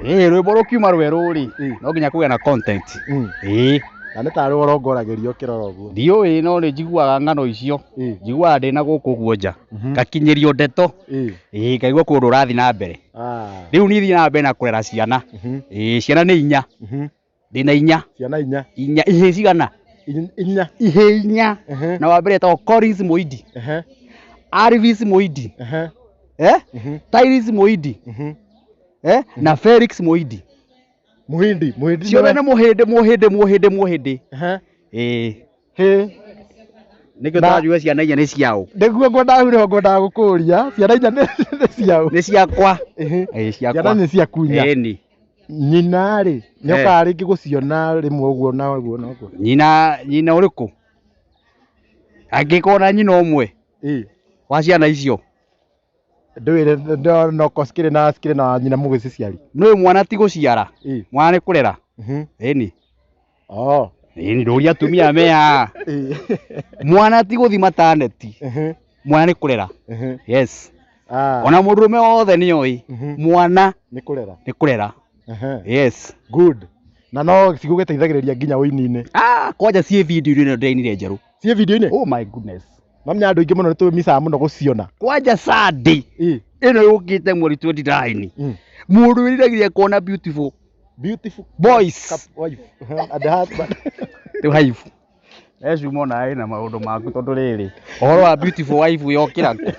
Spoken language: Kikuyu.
Ĩĩ, rwĩmbo rũkiuma rwerũ rĩ, Ĩĩ. no nginya kũgĩa na content. Ĩĩ. Na nĩ tarĩ ũrongoragĩrio ũkĩrora ũguo. Ndiũĩ, no nĩ njiguaga ng'ano icio. Njiguaga ndĩna gũkũ ũguo nja, ngakinyĩrio ndeto. Ĩĩ, ngaigua kũndũ ũrathiĩ na mbere. Rĩu niĩ thiĩ na mbere na kũrera ciana. Ĩĩ, ciana nĩ inya. Ndĩna inya. Ciana inya. Inya. Ihĩĩ cigana? Inya. Ihĩĩ inya. Na wa mbere etagwo Collins Mũindi, Alvis Mũindi, eh? Tyrese Mũindi, eh? Na Felix Mũindi. Muhindi, Muhindi. Ciothe nĩ mũhĩndĩ, mũhĩndĩ, mũhĩndĩ, mũhĩndĩ. Ĩĩ. Hĩ. Nĩkĩo Na- tũranjua ciana inya nĩ ciaũ. Nĩguo ngwendaga, hau nĩho ngwendaga gũkũria, ciana inya nĩ ciaũ? Nĩ ciakwa. Ĩĩ, Ciana ciakwa. nĩ ciaku inya? Ĩni. Nyina rĩ, nĩ okaga rĩngĩ gũciona rĩmwe ũguo na ũguo na ũguo? Nyina, nyina ũrĩkũ? Angĩkorwo na nyina ũmwe wa ciana icio. Ndwĩre no ko cikĩrĩ na nyina mũgĩciciari. Nĩũĩ mwana ti gũciara, mwana nĩ kũrera. Ĩni. Oh. Ĩni, ndũria atumia me haha. Mwana ti gũthi mataneti, mwana nĩ kũrera. Yes. Ona mũndũrũme wothe nĩ oĩ mwana nĩ kũrera. Nĩ kũrera. Yes. Good. Na no cigũgĩteithagĩrĩria nginya ũini-inĩ? Ah, kwanja ciĩ video-inĩ ĩno ndĩrainire njerũ. Ciĩ video-inĩ? Oh my goodness. Mamenya andũ aingĩ mũno nĩ tũmicaga mũno gũciona. Kwanja Sunday ĩno yũkĩte mweri 29, mũndũ wĩriragĩria kuona beautiful beautiful boys wife and husband. Rĩu haibu ecuma ona ĩna maũndũ maku, tondũ rĩrĩ, ũhoro wa beautiful wife yokĩra kũ?